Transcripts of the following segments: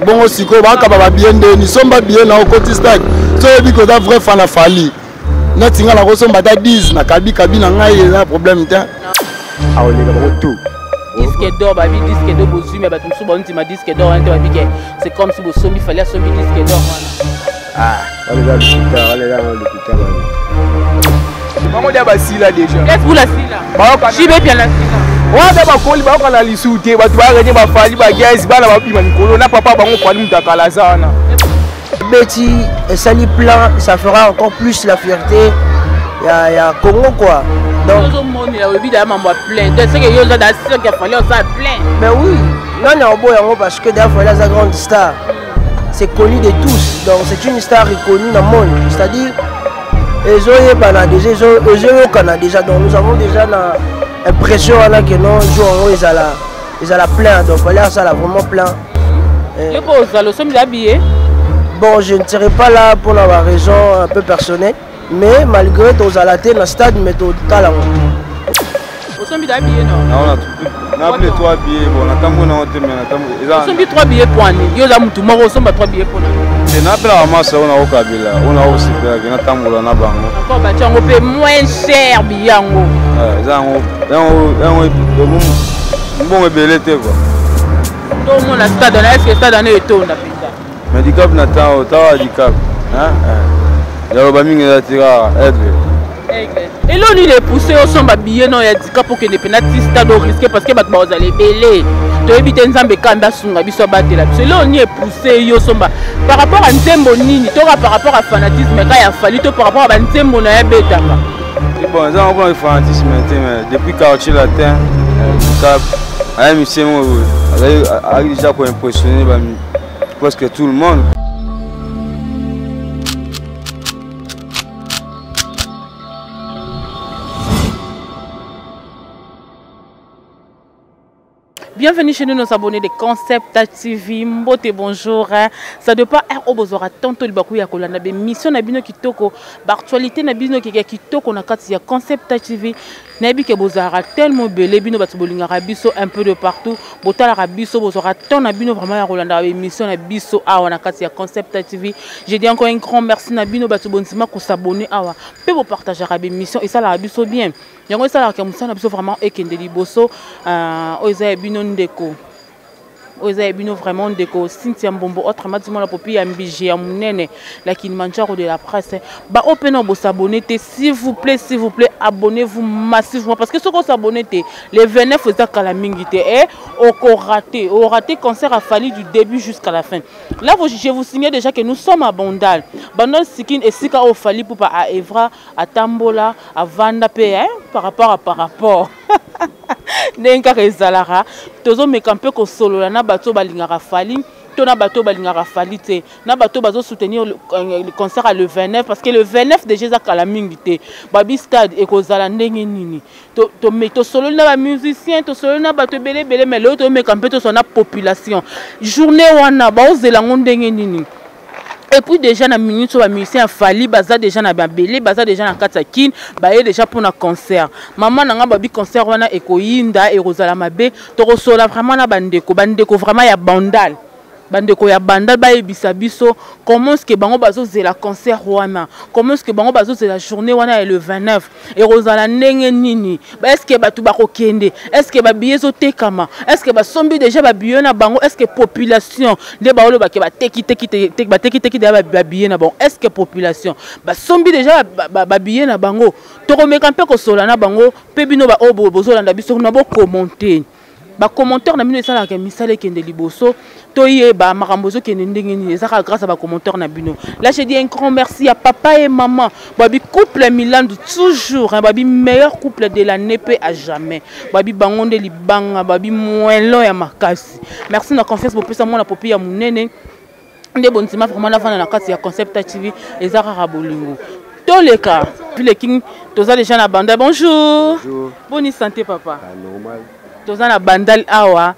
Bongo sikoyo bakaba babiye ndeni, somba biye na okoti stade. So oyebi koza vrai fan na Fally. Neti nga nakosomba ata 10 na kabi kabi na ngai eza problème te. Aoleka bango tout. Disque d'or, babi disque d'or bozwi, mais bato mosusu bandima disque d'or wana te, babi ke c'est comme si bosombi Fally asombi disque d'or wana. Ah, wana eza lokuta, wana eza lokuta wana. Bango dia basila déjà. Qu'est-ce que la sila? Bayoka JB pia la sila. Wana bakoli bayoka na lisu te, bato bayaka te bafali bagaz bana babima mikolo na papa bango fali moto akala aza wana. Betty esali plein, ça fera encore plus la fierté ya ya Congo quoi. Donc ozomonela oyebi daya mambo ya plein te seke yo oza da sûr ke fali osala plein. Mais oui, nani aoboya yango parce que d'ailleurs Fally aza grande star. C'est connu de tous. Donc c'est une star reconnue dans le monde. C'est-à-dire ezoyebana déjà, ezoyokana déjà. Donc nous avons déjà la impression wana que non jour yango ezala ezala plein. Donc Fally asala vraiment plein. Yo mpo ozala osombi za billet? Bon, je ne serai pas là pour la raison un peu personnelle, mais malgré tozala te na stade, mais totala yango. Osombi da billet non? Non, na na plus 3 billets, bon, na tambo na te mais na tambo eza. Osombi 3 billets pour ani? Yo za mutu moko osomba 3 billets pour na. Te na pela masa ona okabila, ona osipela ke na tambola na bango. Encore ba chango pe moins cher billet yango. Eh, eza yango, yango yango mbongo ebele te quoi. To mona stade na est-ce que stade na etonda penza? Mais dicap na temps, tawa dicap, hein? Ya ba mingi eza te kaka aigle. Aigle. Eloni le poussé osomba billet no ya dicap okende pena ti stade au risque parce que bato bazala ebele. Toyebi te Nzambe kanda asunga biso abatela biso. Eloni e poussé yo somba par rapport à nzembo nini toka par rapport à fanatisme ka ya Fally to par rapport à ba nzembo na ya betaka. Bon, eza ngo fanatisme te mais depuis quartier latin dicap aya musicien moko azali azali déjà ko impressionner ba presque tout le monde. Bienvenue chez nous, nos abonnés de Concept TV. Mbote, bonjour. Hein. Ça ne pas être obozora tanto libaku ya kolanda be mission na bino kitoko, ba actualité na bino ki kitoko na kati ya Concept TV. Nayebi ke bozalaka tellement ebele bino bato bolingaka biso un peu de partout, botalaka biso, bozwaka temps na bino vraiment ya kolanda ba émission na biso awa na kati ya Concept TV. Je dis encore un grand merci na bino bato bondima ko s'abonner awa pe bo partageaka ba émission esalaka biso bien. Yango esalaka mosala na biso vraiment ekende liboso, oyo eza ya bino ndeko. Oyo eza ya bino vraiment ndeko Cynthia Mbombo, autrement dit mwana popi ya mbije ya monene, la Kilimanjaro de la presse. Ba oyo pe na bo s'abonner te, s'il vous plaît, s'il vous plaît, abonnez-vous massivement parce que soki o s'abonner te, le 29 eza kala mingi te, eh, oko rater, o rater concert a Fally du début jusqu'à la fin. Là, je vous signale déjà que nous sommes à Bandal. Bandal Sikine et Sika o Fally Ipupa à Evra, à Tambola, à Vanda pe, hein, par rapport à par rapport. Ndenge kaka ezalaka, tozomeka mpe kosolola na bato balingaka Fally, to na bato balingaka Fally te, na bato bazo soutenir le concert à le 29 parce que le 29 déjà eza kala mingi te. Babi stade ekozala ndenge nini? Tosololi na ba musiciens, tosololi na bato ebele ebele, mais lelo tomeka mpe tosolola na population. Journée wana baozela yango ndenge nini? Et puis déjà na minute ba musicien ya Fally baza déjà na mabele, baza déjà na kati ya Kin, baye déjà pour na concert. Maman na nga babi concert wana ekoyinda, ekozala mabe, tokosola vraiment na bandeko, bandeko vraiment ya Bandal. Bandeko ya Bandal bayebisa biso comment est-ce que bango bazozela concert wana, comment est-ce que bango bazozela journée wana ya le 29, ekozala ndenge nini? Ba est-ce que bato bakokende, est-ce que ba billets ezotekama, est-ce que basombi déjà ba billets na bango, est-ce que population nde baoloba ke bateki, teki, teki, teki, bateki, teki déjà ba billets na bango, est-ce que population basombi déjà ba billets na bango? Tokomeka mpe kosola na bango mpe bino ba oyo bozolanda biso kuna bokommente. Ba commentaire na bino esalaka misala ekende liboso, toyeba makambo ezokende ndenge nini, ezalaka grâce à ba commentaire na bino. Là je dis un grand merci à papa et maman, babi couple Milandu toujours, hein, babi meilleur couple de l'année pe à jamais, babi bango nde libanga, babi moellon ya makasi. Merci na confiance bopesa mwana popi ya munene nde bondima vraiment navanda na kati ya Concept TV, eza kaka bolingo. Toleka Ville King, toza déjà na Bandal. Bonjour. Bonjour. Bonne santé papa. Ah, normal. Toza na Bandal awa.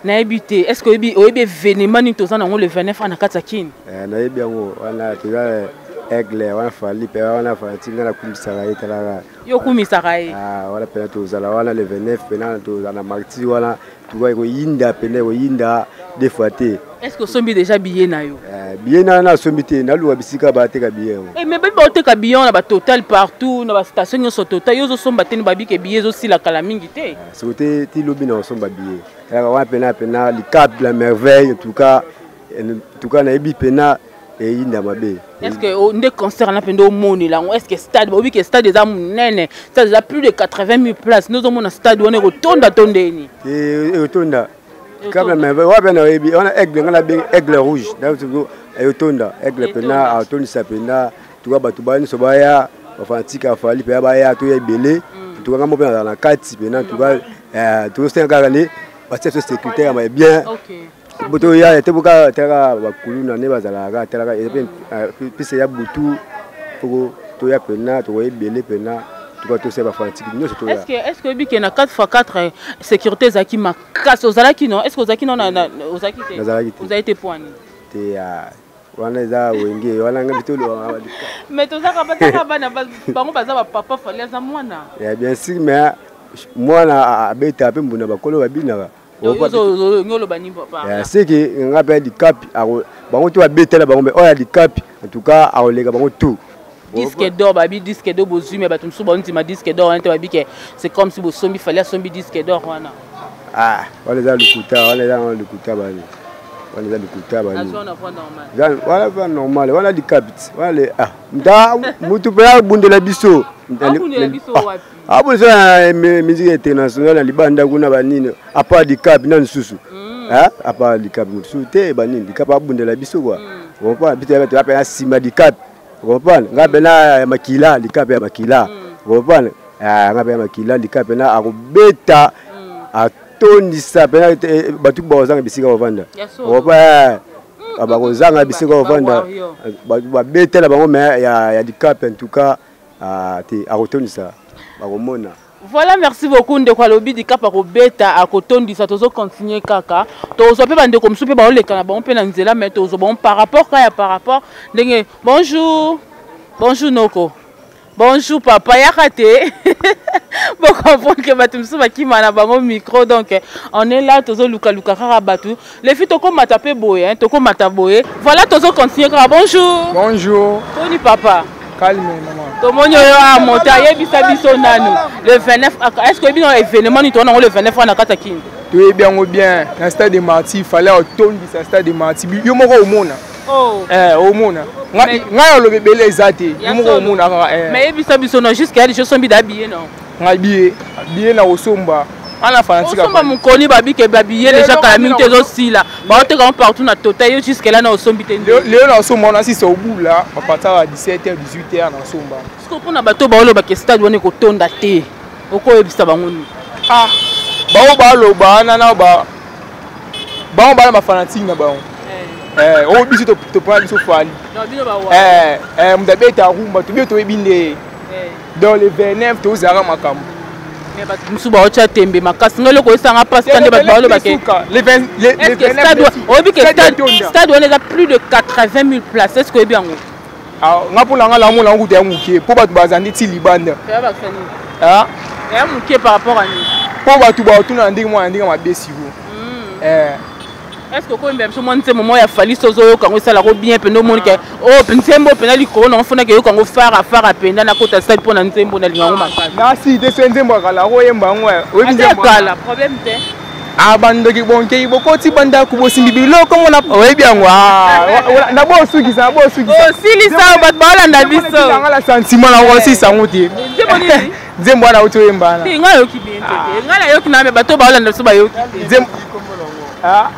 Nayebi te, est-ce que oyebi événement nini toza nango le 29 na kati ya Kin? Nayebi yango wana toza Aigle wana Fally pe wana fanatique nga nakumisaka ye talaka. Yo okumisaka ye? Ah wana pena tozala wana le 29 pena tozala na martyr wana tuka ekoyinda pena ekoyinda deux fois te. Est-ce que osombi déjà billet na yo? Eh, billet na nasombi te, naluka bisika bateka billet yango. Eh, mais babi baoteka billet na ba total partout, na ba station nyonso total, yo ozosomba te babi ke billet ezosila kala mingi te. Eh, soki te ti lobi na osomba billet. Kaka wana pena pena likap la merveille en tout cas en tout cas nayebi pena eyinda mabe. Est-ce que oh, nde concert na pende omonela yango est-ce que stade oyebi ke stade eza monene stade eza plus de 80 000 places nde ozomona stade wana ekotonda to ndeni ekotonda kaka mais wapi na oyebi wana aigle nga nabengi aigle rouge eyotonda aigle mpena atondisa mpena tuka bato baya nyonso baya bafanatike ya fali mpena baya toya ebele tuka nga mo mpe nazala na kati mpena tuka tozosenga kaka nde batia biso sécurité ya bien botoya te boka talaka bakuluna nde bazalaka talaka pise ya butu poko toya mpena tokoya ebele mpena tuka tosala bafanatike nyonso toya est ce que oyebi ke na 4 x 4 sécurité ezalaki makasi ozalaki non est ce que ozalaki non ozalaki te nazalaki te ozalaki te poani te wana eza wenge wana nga bitolo mais tozaka bataka bana bango baza bapapa fali aza mwana bien sûr mais mwana abeta mpe mbunda bakolo babinaka oloba nini papa seke nga mpe dikapi bango to babetela bango me oyo ya dikapi en tout cas akoleka bango tout disque d'or babi disque d'or bozwi me bato mosusu baondima disque d'or wana te babi ke c'est comme si bosombi fali asombi disque d'or wana ah wana eza lokuta wana eza lokuta bani wana eza lokuta bani wana va normal wana dikapi wana le ah nta mutu mpe abundela biso abundela na musique internationale na libanda kuna banini apa dikapi na lisusu apa dikapi mosusu te banini dikapi abundela biso kua comprendre biso toya mpe na nsima dikapi comprendre ngai mpe na ya makila dikapi ya makila comprendre ngai mpe ya makila dikapi na akobeta atondisa mpe bato bakozanga bisika kovanda comprendre bakozanga bisika kovanda babetela bango me ya dikapi en tout cas te akotondisa bakomona. Voilà, merci beaucoup ndeko alobi dikap akobeta akotondisa tozo continuer kaka tozwa mpe bandeko mosusu mpe baoleka na bango mpe na nzela mais tozwa bango par rapport kaka ya par rapport ndenge bonjour bonjour noko bonjour papa yaka te bocomprendre ke bato mosusu bakima na bango micro donc on est là tozolukaluka kaka bato lefi tokomata mpe boye tokomata boye voilà tozo continuer kaka bonjour bonjour toni papa calme maman tomoni oyo a monte ayebisa biso nanu le 29 est ce que oyebi na événement nini towana yango le 29 wana na kati ya kini toyebi yango bien na stade de martyr fallait otondisa stade de martyr yo moko omona oh. eh, omona ngai oloba ebele eza te yo moko omona kaka eh. mais yebisa biso no jusqu'à ya osombi da billet non ngai billet billet na kosomba ana fanatique osomba mokoni babike babiye deja kala mingi te ezosila baoteka yango partout na tota yo jusque là na osombi te lelo na osomba wana sisa obula bapataka 17 h 18 h na osomba siko mpona bato baolobaka stade wana ekotonda te okoyebisa bango nini ah bango baloba wana na ba bango bana bafanatike na bango eh. oyo biso topona biso fali eh, eh, moto abeta rumba tobiyo toyebi nde donc le 29 tozalaka makambo bato mosusu baotya tembe makasi ngai eloko esanga mpasi kande bato baoloba ke oyebi ke stade wana eza plus de 80 000 places est ce que oyebi yango ah, nga mpo na nga namona yango kuta ya moke mpo bato baza nde ti libanda ya moke par rapport à nini mpo bato baotuna na ndenge mwana ndenge mabe siko hmm. eh. Est ce que okoyembela biso mwa nzembo moko ya Fally soki ozoyoka yango esalaka bien mpenza omoni ke oyo nzembo mpenza likolo nango fonaki eyoka yango fara fara mpenza nakota stade mpo na nzembo nalinga yango makasi. Nasi te soki nzembo ya kala okoyemba yango oyebi nzembo ya kala problème te. Ah bandoki bonkei bokoti bandako bosimbi biloko mona oyebi yango ah, na bosukisa na bosukisa osilisa bato baolanda biso yanga la sentiment na osilisa yango te nzembo nini nzembo wana auti oyemba wana te ngai nayoki bien te ngai nayoki na me bato baolanda biso bayoki te nzembo ah.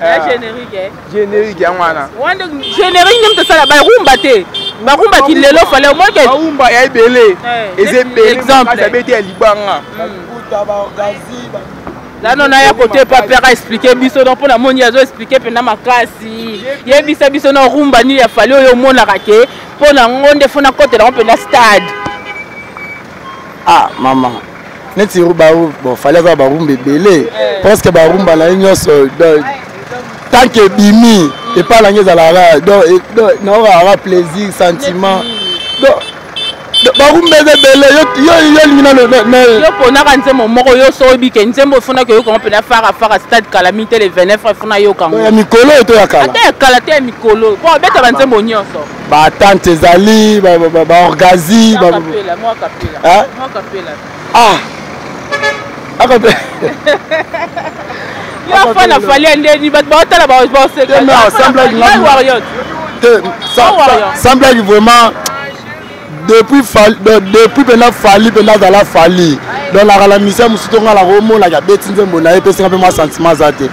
Ya générique eh. Générique yango wana. Wanda générique nde moto asala barumba te. Barumba ki lelo fallait au moins que barumba ya ebele. Eza ebele exemple. Abeti ya libanga. Nano naya kote pa père a expliquer biso donc pona moni azo expliquer pena makasi. Yebisa biso na rumba ni ya fallait oyo omonaka ke pona ngo nde fona kotela ngo pena stade. Ah maman neti bon fallait aza barumba ebele eh. presque barumba na ye nyonso. Tant que ebimi epai nange ezalaka donc naokaka plaisir, sentiment. Donc barumba eza ebele, yo olingi nano. Yo ponaka nzembo moko, yo so oyebi ke nzembo efonaki oyokango mpena fara fara stade kalami te le 29, efona yokango. Ya mikolo oyo to ya kala? Ata ya kala te, ya mikolo, po obeta banzembo nyonso. Baatante ezali, baorgazi. Ah, akapela. Yo fana Fally ya ndeni, bato baotala baoseka. Semblaki vraiment depuis Fally, depuis mpena Fally mpena azala Fally, donc nakala misia mosusu to ngai nakomonaka abeti nzembo na ye, epesinga mpe mwa sentiment aza te.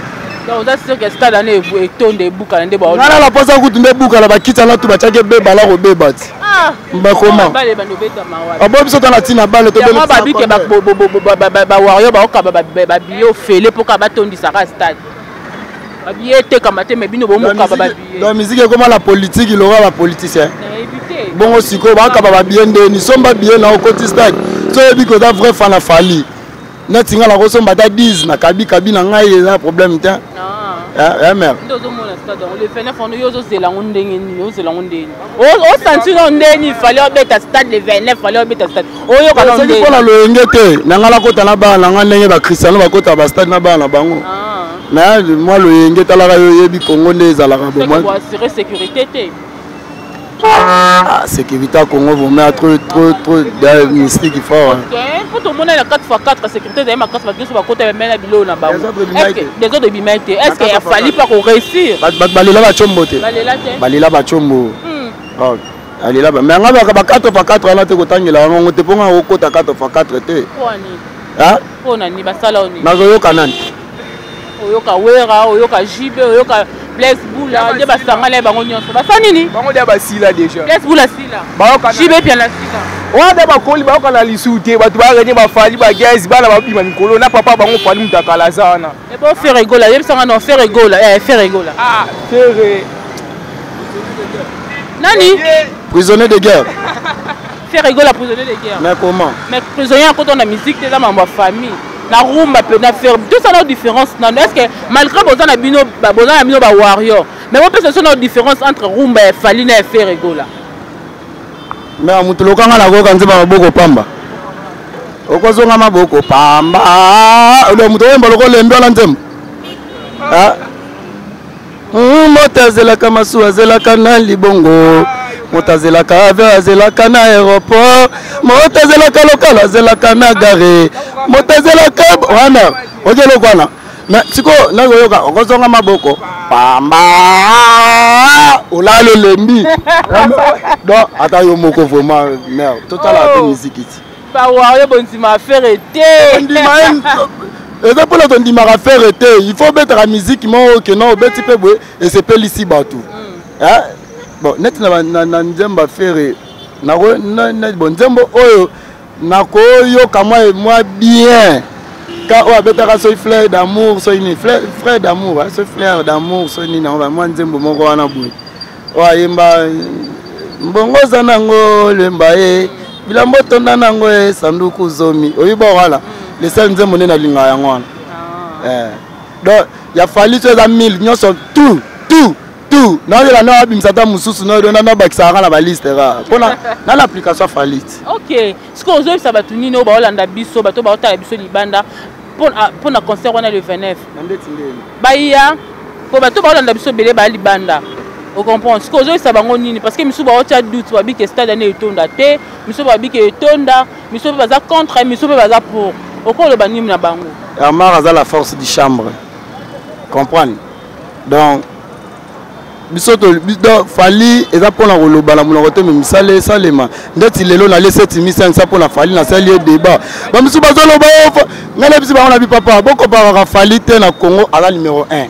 Oza sûr que stade wana etonda, ebukana nde? Ngai na posa kutu nde ebukana, bakiti wana tu batiaki ebeba na kobeba ti bakoma abo biso ta na ntina bale. Babike bawario baokaba babiye ofele mpo kaka batondisaka stade, babiye etekama te, me bino bomokaba babiye. Donc musique ekoma na politique lokola bapoliticien. Bongo sikoyo bakaba babiye ndeni? Somba biye na okoti stade so oyebi ke oza vrai fan na Fally. Neti ngai nakosomba ata 10 na kabi kabi na ngai, eza problème te, mare. Nde ozomona stade yango le 29 wana, yo ozozela yango ndenge nini? Ozela yango ndenge osentir no ndeni Fally obeta stade le 29, Fally obeta stade, oyoka no? Soki mpona loyenge te na ngai, nakota na bana na ngai ndenge bacristiano bakota bastade na bana na bango. Mais mwa loyenge, talaka, yo oyebi Congo nde ezalaka. Boassurer sécurité te? Ah, sécurité à Congo vraiment trop trop trop de mystique fort. Mpo tomona na 4 x 4, sécurité ezali makasi, bato nyonso bakota, bamela biloko na bango, désordre ebima te. Est ce que ya Fally mpa koréussir? Bato balela bacombo te. Balela te. Balela bacombo, alela. Mais nga baka ba 4 x 4 wana te, kotangela yango te, mpo nga okota 4 x 4 te. Mpo nani basala oni? Nazoyoka nani? Oyoka Wera, oyoka JB, oyoka Blaise Bula, nde basangana ye bango nyonso basala nini? Bango nde basila déjà. Blaise Bula sila, JB Piana sila. Wana nde bakoli, bayoka na lisu te. Bato barenie baFally, bagaz, bana babima mikolo na papa bango Fally, moto akala aza wana. Ebo Ferre Gola, yebisanga no Ferre Gola, Ferre Gola. Ah, Ferre. Nani? Prisonnier de guerre. Ferre Gola prisonnier de guerre? Mais comment? Mais prisonnier akota na musique te, eza mambo ya famille. Na rumba mpe na Ferre, tout ça na différence nano. Est ce que malgré boza na bino, boza na bino bawarrior, mais bopesa so na différence entre rumba ya Fally na ya Ferre Gola? Mais moto lokanga nakoyoka nzemba maboko pamba, okozonga maboko pamba. Moto oyemba lokola lembi wana nzembo. Moto azelaka masuwa, azelaka na libongo, moto azelaka avion, azelaka na aéroport, moto azelaka lokalo, azelaka na gare, moto azelaka wana oki eloko wana. Mais sikoyo nakoyoka okozonga maboko pamba, olali olembi. Donc ata yo moko vraiment, mare, totala mpe miziki ti. Bawario bondima affaire te? Ndima eza mpona tondimaka affaire te. Il faut obetaka miziki moko okenda obeti mpe boye esepelisi bato. Bon, neti na nzembo affaire, bon, nzembo oyo nakoyoka mwa bien ka oyo abetaka soki Fleur d'amour, soki nini, Fleur d'amour, soki Fleur d'amour, soki nini yango, mwa nzembo moko wana boye oyo ayemba: mbongo oza nango lemba ye, bilamba otonda nango ye, sanduku zomi oyiba wana. Le seul nzembo nde nalingaka yango wana. Donc ya Fally so eza 1000 nyonso, tout tout tout, nayola na abimisa ata mosusu nabakisaka kaka na baliste kaka mpona na na application ya Fally ti. Ok, sikoyo ozoyebisa bato nini oyo baolanda biso, bato baotala biso libanda, mpona concert wana le 29 baya? Po bato baolanda biso ebele baya libanda, ocomprendre? Sikoyo ozoyebisa bango nini? Parce que misu baotya doute, babike stade ane etonda te, misu babike etonda, misu mpe baza contre, misu mpe baza pour. Okoloba nini na bango? Hermar aza la force du chambre, comprendre? Donc biso donc Fally eza mpona koloba na monoko te, me misala esalema. Ndeti lelo nale 7500 mpona Fally, nasali ye débat, bamisu bazoloba ngai nayebisi bango na bipapa bokoparaka Fally te. Na Congo aza numéro 1.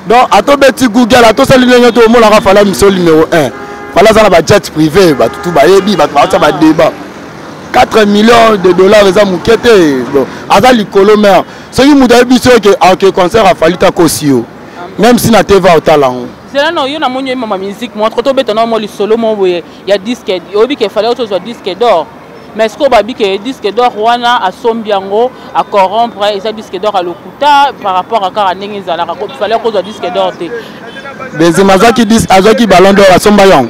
Donc atobeti Google, atosali ndenge to omonaka Fally miso numéro 1. Fally aza na bajet privé, bato tu bayebi, bato baotya badébat. 4 millions de dollars eza moke te. Bon, aza likolo mare. Soki moto ayebi so eke ake concert a Fally, takosi yo, même si na TV otala yango. Zela na yo, namoni oyembama musique mwa tro, tobeta na mwa lisolo mo boye ya disque. Oyebi ke Fally otozwa disque d'or. Mais sikoyo babi ke disque d'or wana asombi yango, acorrompre, eza disque d'or ya lokuta par rapport à kaka ndenge ezalaka, fallait kozwa disque d'or te. Benzema azwaki azwaki ballon d'or, asomba yango.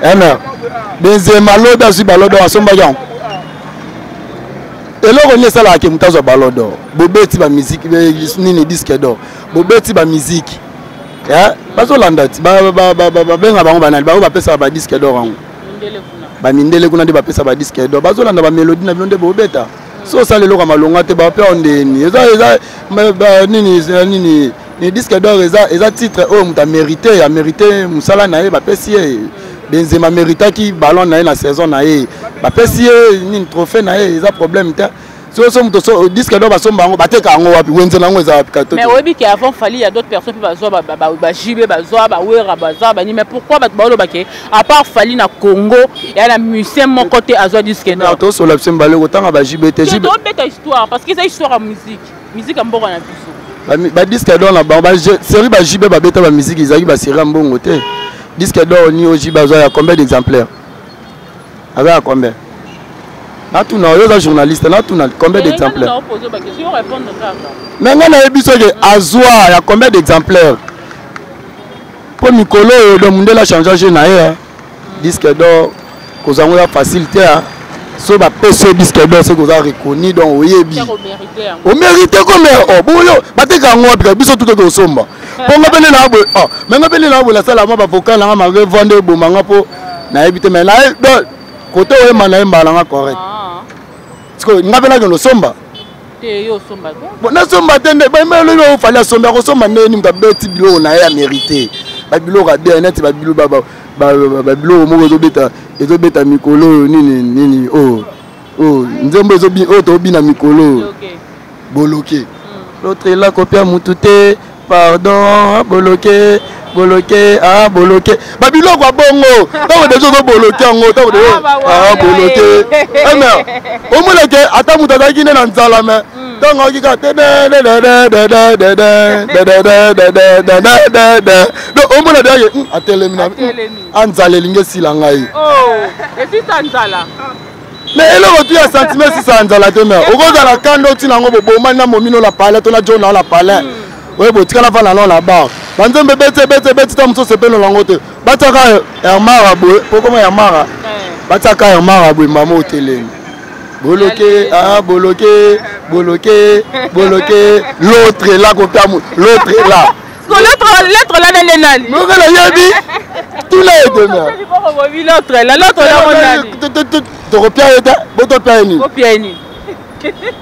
Mr Benzema lobi azwi ballon d'or, asomba yango. Eloko nini esalaka ke moto azwa ballon d'or? Bobeti bamusike nini, disque d'or, bobeti bamusike, bazolanda ti babenga bango banani, bango bapesaka badisque d'or yango, bamindele kuna nde bapesa badisque d'or, bazolanda bamelodie na bino nde bobeta. So osala eloko ya malonga te, bape ondeni eza nini nini ni disque d'or. Eza titre oyo moto amérite, amérite mosala na ye, bapesi ye. Benzema améritaki ballon na ye na saison na ye, bapesi ye nini, trophée na ye, eza problème te. So moto so disque d'or basomba yango, bateka yango wapi? Wenze na yango eza wapi? Mais oyebi ke avant Fally, ya d'autres personnes mpe bazwa, baJB bazwa, baWera bazwa, bani. Mais pourquoi bato baoloba ke à part Fally, na Congo ya na musicien moko te azwa disque d'or? Tosola biso mibale, kotanga baJB te. Tobeta histoire, parce que eza histoire ya musique, musique ya mboka na biso. Badisque d'or na bango, série baJB babeta bamusike, ezalaki basérie ya mbongo te. Disque d'or ni oJB azwa ya combien d'exemplaires? Aza ya combien? Natuna oyo oza journaliste, natuna combien d'exemplaires. Mais ngai nayebi soki azwa ya combien d'exemplaires, mpo mikolo oyo do mundele achange jeu na ye. Disque d'or kozwa yango ya facile te. So bapesi yo disque d'or, soki oza reconnu, donc oyebi omérite. Comme boyo bateka yango wapi? Biso tuto tosomba, mpo nga pene na boye, me nga pene na boye, nasala mwa bavocal nanga malgré voix nde ebomanga, mpo nayebi te. Mais kote oyemba, nayemba nanga correct. Sikoyo nga mpe nakende osomba, nasomba te nde elobi oFally asombi, akosomba ndeni? Moto abeti biloko na ye ya mérité, babiloko ya bien, neti babiloko moko ezobeta, ezobeta mikolo oyo, nini nini oyo, oyo nzembo oyo tobina mikolo oyo, boloke. L'autre là kopia mutu te, pardon, boloke, boloke, ah boloke, babiloko ya bongo. Ntango deja ozoboloke yango, ntango ah boloke, mais omonake ata moto azalaki nde na nzala, mais ntango ayoki kaka donc omona deyake atelemi na anzala, elingi esila ngai. Mais eloko tu ya sentiment esisa ya nzala te. Mais okozala kanda, otina yango, bobomani na momino na palais to na jo na la palais oyo botikala vanda nao na bar, banzembe ebeti, ebeti, ebeti, ta mosusu osepeli nango te, batiaka hermara boye, po koma hermara, batiaka hermara boye, mama otelemi, boloke, ah boloke, boloke, boloke, l'autre là kotamu, l'autre là. L'autre là nani nani? Moko nayebi, tuna ye te. L'autre là, l'autre là nani? Tokopia ye te, botopia ye nini? Kopia ye nini?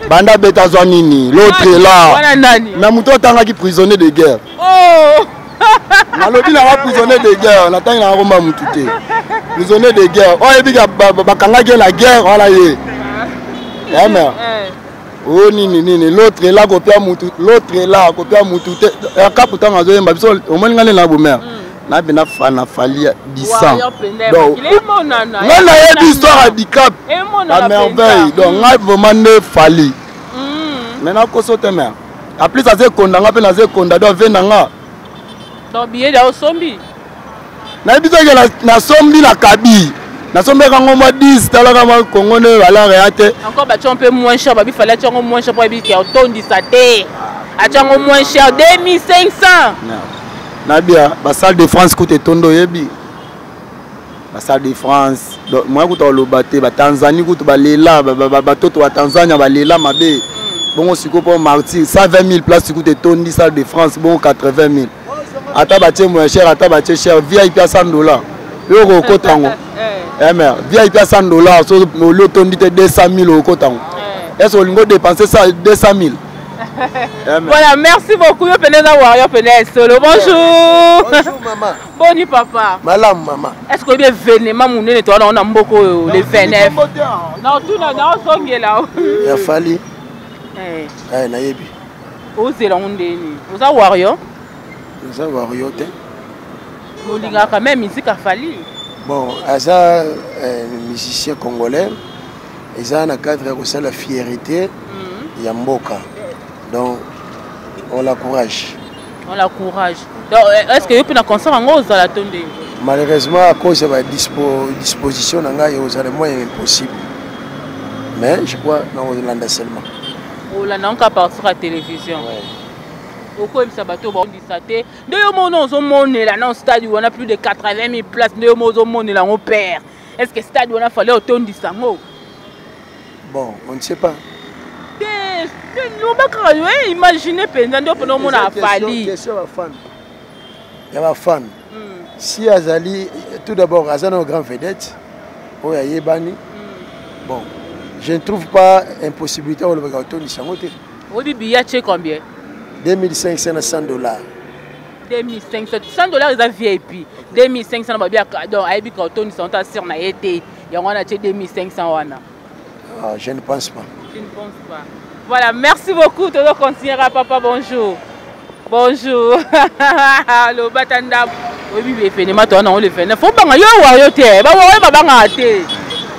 Banda beta, azwa nini? L'autre là. Wana nani? Na moto atangaki prisonnier de guerre. Oh! Nalobi nanga prisonnier de guerre, natangi nanga komba mutu te. Prisonnier de guerre oyo ayebi bakangaki ye na guerre wana, ye mare oyo nini nini, l'autre là kopia mutu, l'autre là kopia mutu te. Akapu ntango azoyemba biso, omoni nga nde na bomere nabe na na Fally disan. Donc ngai nayebi histoire ya Dicap la Merveille, donc ngai vraiment nde Fally. Mais nakoso te, mare en plus aza ekonda, nga mpe naza ekonda, donc ve na nga. Donc billet da osombi? Nayebi soki nasombi, na kabi, nasombeka yango mwa 10, talaka mwa Kongo nde valeur ya te. Encore batia mpe moins cher, babi Fally atia yango moins cher mpo ayebi ke otondisa te, atia yango moins cher, 2500. Nabia basalle de France kuta etondo, oyebi basalle de France moya kuta koloba te. Batanzanie kutu balela, batoto ba Tanzania balela mabe bongo. Sikoyo mpo martyr, 120 000 place kutu etondi salle de France, bongo 80 000. Ata batie moins cher, ata batie cher, VIP ya 100 $, yo okokota yango mr. VIP ya 100 $, so oli otondi te, 200 000 okokota yango. Est ce olingi odepense 200 000? Voilà, merci beaucoup. Yo pene za warrior pene solo. Bonjour. Bonjour maman. Boni papa? Malamu mama. Est-ce que oyebi événement monene towana na mboka oyo le 29? Na tuna na ozongela. Ya Fally. Eh, nayebi. Ozela ngo ndeni? Oza warrior? Oza warrior te. Olingaka même musique aFally? Bon, aza musicien congolais, eza na cadre ya kosala fierté ya mboka, donc on l'encourage. On l'encourage. Donc est ce que yo mpe na concert yango ozala to ndenge? Malheureusement, à cause de ma disposition, na ngai ozala moyen impossible. Mais je crois na olanda seulement. Olanda yango à partir ya télévision. Ouais. Okoyebisa bato baondisa te nde yo mona ozomonela na stade wana plus de 80 000 places, nde yo mo ozomonela yango père. Est ce que stade wana fallait otondisa yango? Bon, on ne sait pas. Te, loba kaka yo, imagine mpenza nde mpona omona afali. Question ya bafan. Ya bafan. Si azali, tout d'abord, aza na grand vedette, oyo ayebani. Bon, je ne trouve pas impossibilité olobaka otondisa yango te. Oyebi billet atie combien? 2500 na 100 $. 2500, 100 $ eza VIP. 2500 na babi, donc ayebi ka otondisa yango, ta sire na ye te, yango wana atie 2500 wana. Ah, je ne pense pas. Je ne pense pas. Voilà, merci beaucoup. Todo continuera, papa, bonjour. Bonjour. Loba tanda. Oyebi événement to na le 29. Faut banga yo wa yo te. Ba wa ba banga te.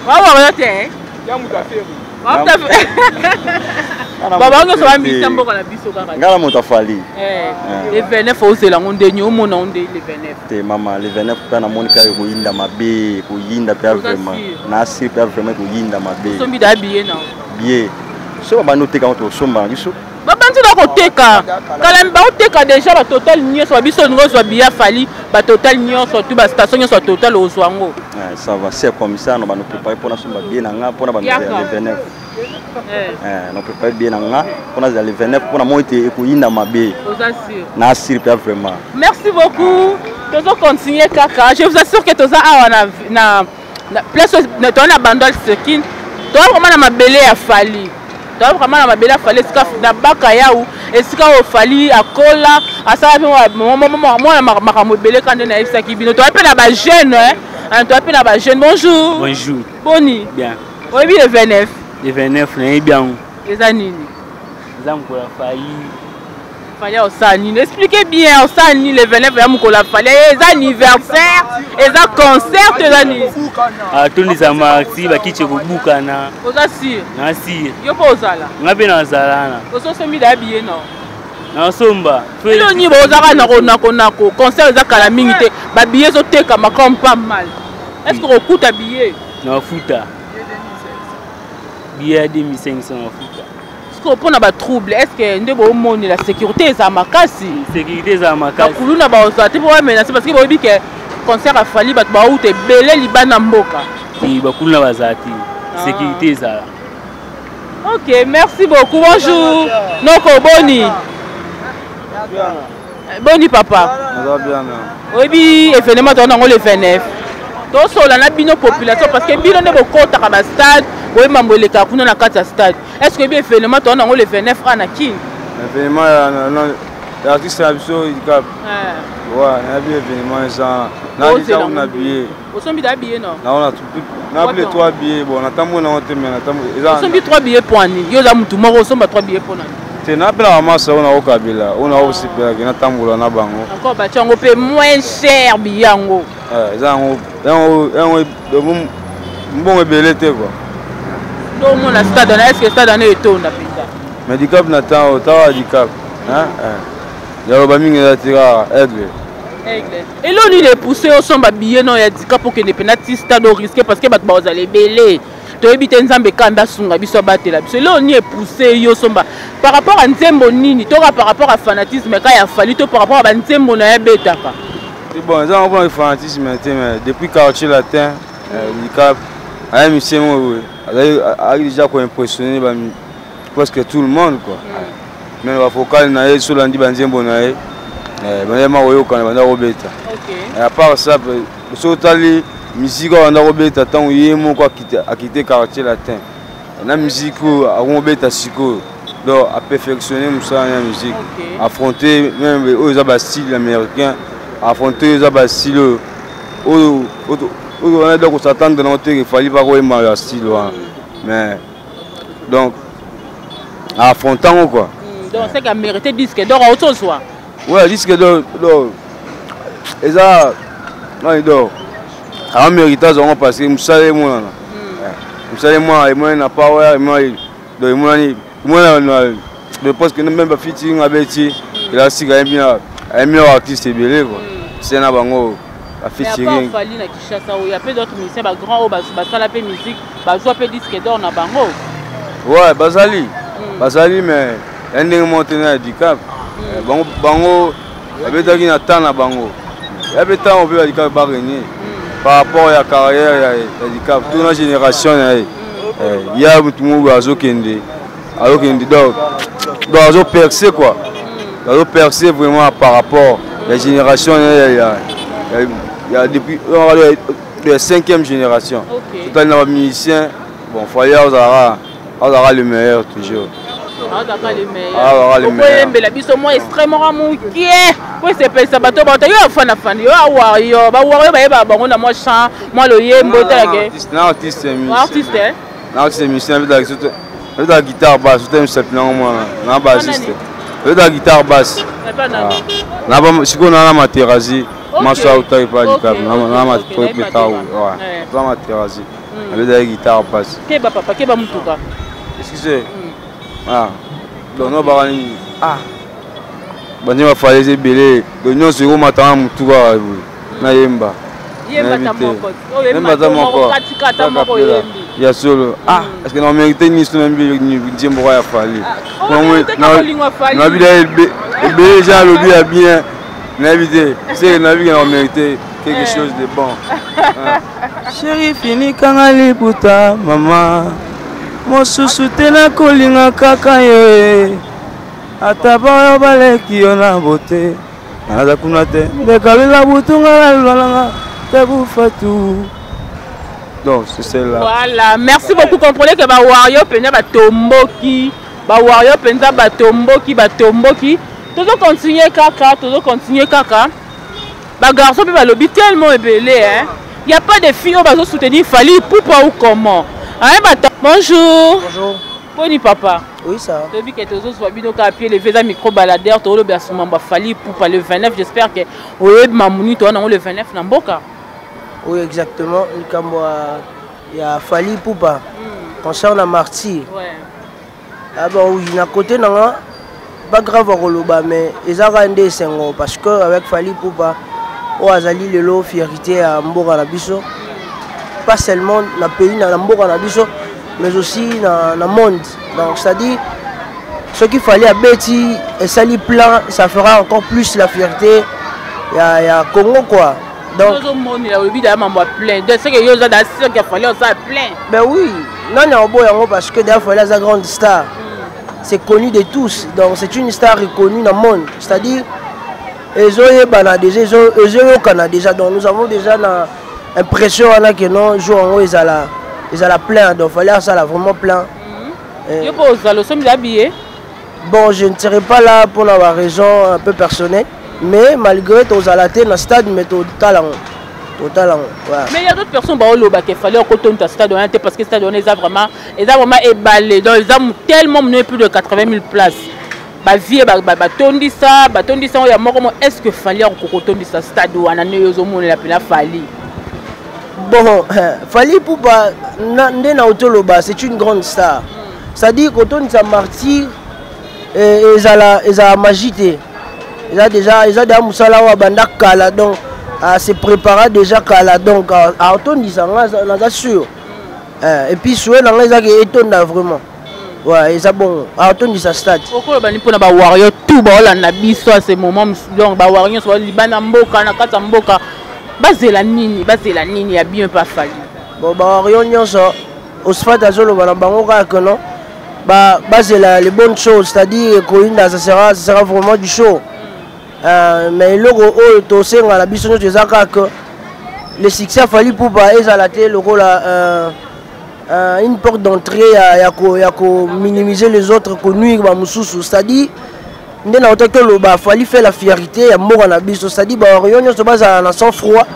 Ba wa yo te. Ya moto aferi. Ba ba nyonso bambisa mboka na biso kaka. Nga na moto afali. Eh, le 29 ozela yango ndeni omona ngo nde le 29? Te mama, le 29 mpe namoni kaka ekoyinda mabe, ekoyinda mpe vraiment. Nasiri mpe vraiment ekoyinda mabe. Osombi da billet na? Billet so babandi oteka ngo, tosomba na biso. Babandi na koteka kala, baoteka déjà batotal nyonso. Babiso olingi ozwa billet afali, batotal nyonso tu, bastation nyonso ya total ozwa yango. Ouais, ça va, c'est comme ça. No bano préparé mpona somba billet na nga mpona bano le 29. No préparé billet na nga mpona zala le 29, mpona moi ete ekoyinda mabe. Oza sûr? Na asiri mpe vraiment. Merci beaucoup. Tozo continuer kaka. Je vous assure que toza awa na place toza na Bandal Sekin, toza vraiment na mabele ya Fali, toza vraiment na mabele ya Fali, esika na baka yau, esika oyo Fali akola, asala mpe mwana makambo ebele. Ka nde nayebisaki bino, toza mpe na bajeune, toza mpe na bajeune. Bonjour. Bonjour. Boni? Bien. Oyebi le 29? Le 29, nayebi yango. Eza nini? Eza mokolo ya Fali. Fali osala nini? Explique bien, osala nini le 29 ya mokolo ya Fali? Eza anniversaire, eza concert, eza nini? Atondisa marti, bakiti ekobukana. Oza sûr? Na sûr. Yo mpo ozala? Nga mpe nazala wana. Ososombi da billet no? Nasomba. Elo nini bozaka nako concert eza kala mingi te, babillet ezotekama comme pas mal. Est ce que okokuta billet? Nafuta billet ya 2500, nafuta. Parce mpona batrouble, est ce que nde bomonela sécurité eza makasi? Sécurité eza makasi. Bakuluna bazwa te mpo bamenace, parce que boyebi ke concert afali, bato bauta ebele libanda mboka. Te, bakuluna bazala te, sécurité ezala. Ok, merci beaucoup. Bonjour noko, boni boni papa? Oyebi événement toza nango le 29? Tosola na bino population, parce que bino nde bokotaka bastade, boyebi mambo elekaka kuna na kati ya stade. Est ce que oyebi événement toza nango le 29 a na Kini? Événement ya artiste na biso Dicap? Ouais, nayebi événement eza na déjà na billet. Osombi da billet no? Naona na plus de 3 billets. Bon, natambola nango te, mais natambola eza. Osombi 3 billets mpo ani? Yo oza mutu moko, osomba 3 billets mpo nani? Te, napela bamasa oyo nakokabela, oyo nakosepelaki natambola na bango. Encore batia yango mpe moins cher, billet yango. Eza yango yango mbongo ebele te quoi. Nde omona stade wana, est ce que stade wana etonda mpenza? Mais Dicap na temps oyo, tawa Dicap yaloba mingi eza te, kaka Aigle. Aigle. Elo nini epousse osomba billet no ya Dicap, okende mpena ti stade, orisque, parce que bato bazala ebele, toyebi te. Nzambe kambe asunga biso, abatela biso. Eloko nini epousse yo osomba? Par rapport a nzembo nini, toka par rapport à fanatisme ka ya Fali, to par rapport a banzembo na ye abetaka? Bon, eza yango mpona fanatisme te, mais depuis Quartier Latin, Dicap aya musicien moko boye azali déjà koimpressionne presque tout le monde quoi. Même bavocal na ye, so olandi banzembo na ye, bandema koyokana, banda kobeta. À part ça, so otali musique oyo banda kobeta ntango ye moko akite Quartier Latin na musique oyo akomobeta sikoyo, donc aperfectionne mosala ya musique, affronter même oyo eza bastyle américain, affronter oyo eza bastyle oyo oyo wana, donc kosatendre nango te efali pa koyemba ya style wana, mais donc affrontant ngo quoi. Donc c'est qu'il a mérité disque d'or ozozwa. Ouais, disque d'or, donc eza nani, d'or amérité azwango parce que mosala emonana, mosala emonana, emonani na power, emonani, donc emonani, emonani de presque même bafeaturing abeti, ela sika ayembi na ayembi na baartiste ebele quoi, se na bango. Bafeaturing Fally na Kinshasa oyo ya pe d'autres musiciens ba grand oyo basala pe musique, bazwa pe disque d'or na bango. Ouais, bazali. Bazali mais ya ndenge moko te na ya Dicap. Bango bango babetaki na temps na bango. Ya pe temps mpe ba Dicap ba régner par rapport ya carrière ya ya Dicap, tout na génération na ye. Ya mutu moko azokende azokende donc donc azo percer quoi. Azo percer vraiment par rapport ya génération ya ya ya depuis ya cinquième génération. Totali na ba musiciens, bon Fally azalaka azalaka le meilleur toujours. Azalaka le meilleur. Okoyembela biso mwa extrait moko mokie po esepelisa bato bato yo afanafana yo awario bawario bayebaka bango na mwa chant mwa loyembo otalake na artiste artiste na artiste musicien abetaka guitare basse ota misapi nango mwana na bassiste abetaka guitare basse sikoyo na na materazi maso autaki pa dikapi na matau na materazi abetaki guitare basse. Keba papa, keba mutuka. Excusez. Ah, donc no baka nini? Ah, bandi bafale eza ebele, donc nyonso ekomatanga motu kaka boye nayemba. Yemba ata moko, katika ata moko oyembi. Ya solo. Ah, est ce que na mérite nini so nayembi nzembo kaka ya Fally? Nabila ebele eza alobi ya bien, nayebi te seke nayebi ke na mérite quelque chose de bon. Chéri, finikanga liputa mama, mosusu te nakolinga kaka yo e, ata baoyo baleki yo na bote, naza kuna te ndekalela butu nga nalwalanga te bufatu. Donc c'est celle-là. Voilà, merci beaucoup. Comprenez que ba warrior penza ba tomboki, ba warrior penza ba tomboki, ba tomboki. Tozo continuer kaka, tozo continuer kaka. Ba garçon pe balobi tellement ebele hein. Il y a pas de filles oyo bazo soutenir Fally Ipupa ou comment? Hein, bata. Bonjour. Bonjour. Boni papa. Oui, ça. Toyebi ke tozozwa bino kaka pied levé, eza micro baladeur, tolobela suma ba Fally Ipupa le 29, j'espère que oyebi mamuni to nango le 29 na mboka. Oui, exactement, likambo ya Fally Ipupa concerne martyr. Ouais. Ah bon, oui, na côté nanga pas grave koloba mais eza kaka nde esengo parce que avec Fally Ipupa oyo azali lelo fierté ya mboka na biso, pas seulement na pays na mboka na biso mais aussi na monde. Donc c'est-à-dire soki Fally abeti esali plein, ça fera encore plus la fierté ya Congo quoi. Donc ozomonela olobi daya mambo ya plein, donc c'est que yo oza da sûr que Fally osala plein. Ben oui, nani akoboya yango parce que d'ailleurs Fally aza grande star, c'est connu de tous, donc c'est une star reconnue dans le monde, c'est-à-dire ezoyebana déjà, ezoyokana déjà, donc nous avons déjà na impression wana que non jour yango ezala plein, donc Fally asala vraiment plein. Yo mpo ozala osombi billet? Bon, je ne serai pas là pour la raison un peu personnelle, mais malgré tozala te na stade, mais totala yango, totala yango. Ouais. Mais il y a d'autres personnes baoloba ke Fally okotonda stade wana te parce que stade wana eza vraiment ebale, donc eza tellement monene, plus de 80 000 places. Bavie batondisa batondisa oyo ya moko mo, est ce que Fally akokotondisa stade wana nde yo ozomonela mpena Fally? Bon, Fally Ipupa nde na otoloba, c'est une grande star, c'est-à-dire kotondisa martyr ezala magie te, eza déjà mosala oyo abanda kala, donc se prépara déjà kala, donc atondisa nga naza sûr. Et puis souhait na nga ezaki etonda vraiment. Ouais, eza bon, atondisa stade. Okoloba ni mpona bawario tout baolanda biso à ce moment, donc bawario nyonso balibanda mboka na kati ya mboka, bazela nini, bazela nini ya bien pa Fally? Bon, bawario nyonso, Osfat azoloba na bango kaka que non, bazela les bonnes choses, c'est-à-dire ekoyinda, ça sera vraiment du show. Mais eloko oyo tosenga na biso nyonso eza kaka que le succès Fally Ipupa ezala te lokola une porte d'entrée ya ko minimiser les autres, konuire bamosusu, c'est-à-dire nde na otaki toloba Fally fait la fierté ya mboka na biso, c'est-à-dire bawario nyonso bazala na sang froid,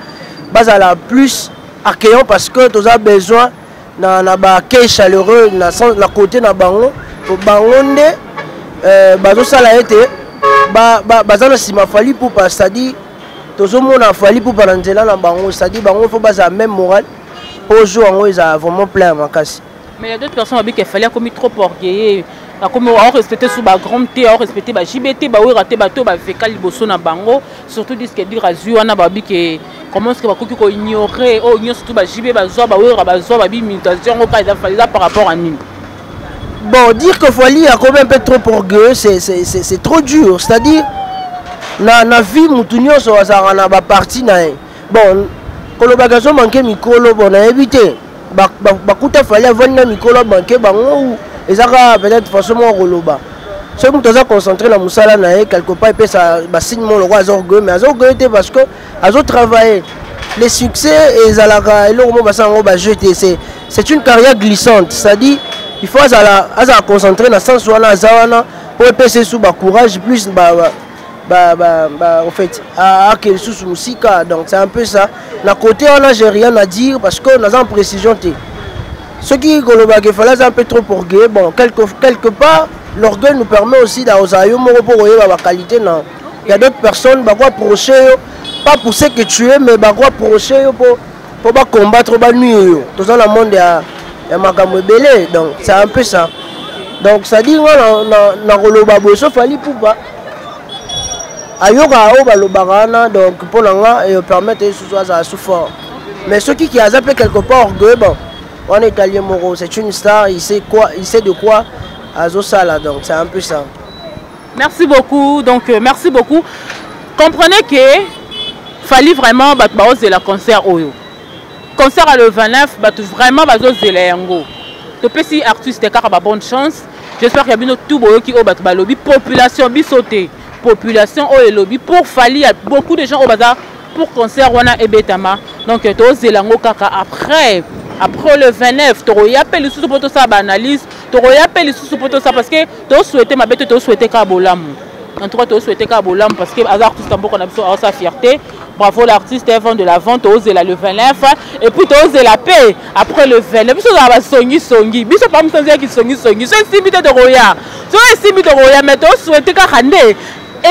bazala plus accueillant parce que toza besoin na baaccueil chaleureux na côté na bango, po bango nde bazosala ete baza na nsima Fally Ipupa, c'est-à-dire tozomona Fally Ipupa na nzela na bango, c'est-à-dire bango faut bazala même moral po jour yango ezala vraiment plein ya makasi. Mais il y a d'autres personnes babi ke Fally akomi trop orgueilleux. Akomi aorespecte su bagrand te, aorespecte ba JB te, bawera te, bato baveka liboso na bango, surtout disque dur azwi wana. Babi ke comment est-ce que bakoki koignore oyo nyonso tu ba JB bazwa, bawera bazwa, babi mutation yango kaka eza Fally, eza par rapport à nini? Bon, dire que Fally a quand même un peu trop orgueilleux, c'est trop dur. C'est-à-dire, na vie, mutu nyonso azalaka na baparti na ye. Bon, kolobaka azomanke mikolo, bon, nayebi te. Bakuta Fally avandi na mikolo, amanke bango, eza kaka peut-être façon moko koloba. Soki moto aza concentré na mosala na ye, quelque part epesa basigne moko lokola aza orgueilleux, mais aza orgueilleux te parce que azotravaille. Le succès ezalaka eloko moko basala yango bajeu te, c'est une carrière glissante. C'est-à-dire, il faut azala concentré na sens wana, aza wana po epesa esu bacourage plus ba, en fait, ake lisusu mosika. Donc c'est un peu ça. Na côté wana, j'ai rien à dire parce que naza en précision te. Soki kolobaka efale aza un peu trop orgueilleux, bon, quelque part l'orgueil nous permet aussi kozala yo moko mpo koyeba baqualité na. Il y a d'autres personnes bako approcher yo pas pour ce que tu es, mais bako approcher yo po bacombattre, banuire yo. Toza na monde ya makambo ebele. Donc c'est un peu ça. Donc c'est à dire, nga na koloba boye, so Fally Ipupa ayokaka oyo balobaka wana, donc mpo na nga epermettre ye susu azala su fort. Mais soki ki aza mpe quelque part orgueilleux, bon, wana italien moko, c'est une star, il sait quoi, il sait de quoi azosala. Donc c'est un peu ça. Merci beaucoup. Donc merci beaucoup. Comprenez que Fally vraiment, bato baozela concert oyo, concert à le 29, bato vraiment bazozela yango. Topesi artiste kaka ba bonne chance. J'espère que bino tout boyoki oyo bato balobi, population, biso te, population oyo elobi pour Fally. Ya beaucoup de gens oyo baza pour concert wana ebetama. Donc tozela yango kaka après le 29, tokoya mpe lisusu mpo tosala baanalyse, tokoya mpe lisusu mpo tosala, parce que tosouhaite mabe te, tosouhaite kaka bolamu. En tout cas, tosouhaite kaka bolamu parce que aza artiste ya mboka na biso, aosa fierté. Bravo l'artiste, vend de la vente. Tozela le 29 et puis tozela mpe après le 29. Biso ozala basongisongi, biso pa mosanzi yaki songisongi. So esimbi te, tokoya, so esimbi, tokoya, mais tosouhaite kaka nde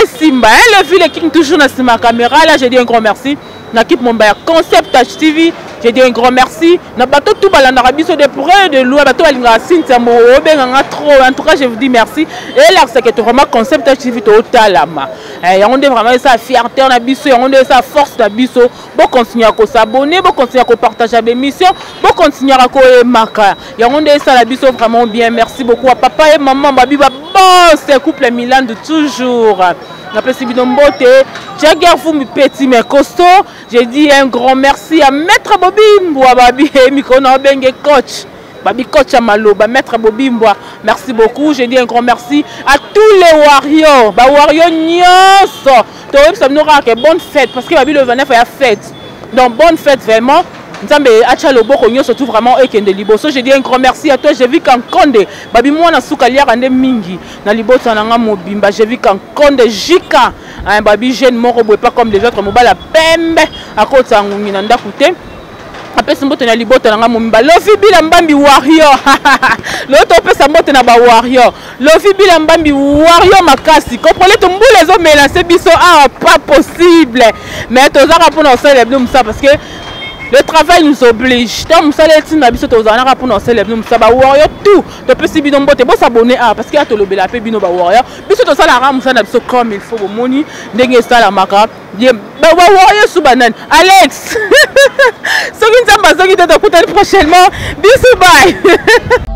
esimba. Le ville king toujours na nsima caméra là. Je dis un grand merci na équipe momba ya Concept TV. Je dis un grand merci na bato tout balandaka biso de près, de loin, bato balingaka Cynthia Mo, obenganga trop. En tout cas, je vous dis merci. Elakisaka ete vraiment Concept TV totalama yango nde vraiment esa fierté na biso, yango nde esa force na biso. Bocontinue kosabonner, bocontinue kopartage bémission, bocontinue koyemaka, yango nde esala biso vraiment bien. Merci beaucoup à papa et maman babi babos, couple Milan de toujours. Napesi bino mbote, Jagger Fumbi, petit mais costaud. J'ai dit un grand merci à maître Bobi Mbwa, babi micro na obenge coach, babi coach ya maloba, maître Bobi Mbwa, merci beaucoup. J'ai dit un grand merci à tous les warriors, ba warriors nyonso. Toyebisa bino kaka bonne fête parce que babi le 29 ya fête. Donc bonne fête vraiment. Nzambe atya loboko, nyonso tout vraiment ekende liboso. Je dis un grand merci à toi, j'ai vu Kankonde, babi mwana suka, liaka nde mingi na libota na nga mobimba. J'ai vu Kankonde jika, babi jeune moko boye pas comme les autres, mobali ya pembe, akota ngungi na ndako te. Apesi mbote na libota na nga mobimba. Lofi Bila Mbambi warrior, lelo topesa mbote na bawarrior. Lofi Bila Mbambi warrior makasi. Comprendre to mbula ezomelanse biso awa, pas possible, mais tozaka mpona kosalela bino mosala parce que le travail nous oblige. Ntango mosala etinda biso, tozalaka mpona kosalela bino mosala. Bawarrior tout, topesi bino mbote. Bosabone awa parce que ya tolobela mpe bino bawarrior. Biso tosalaka mosala na biso comme il faut. Bomoni ndenge esalamaka. Bawarrior su banani, Alex, soki Nzambe azongi te, tokutani prochainement. Biso bye.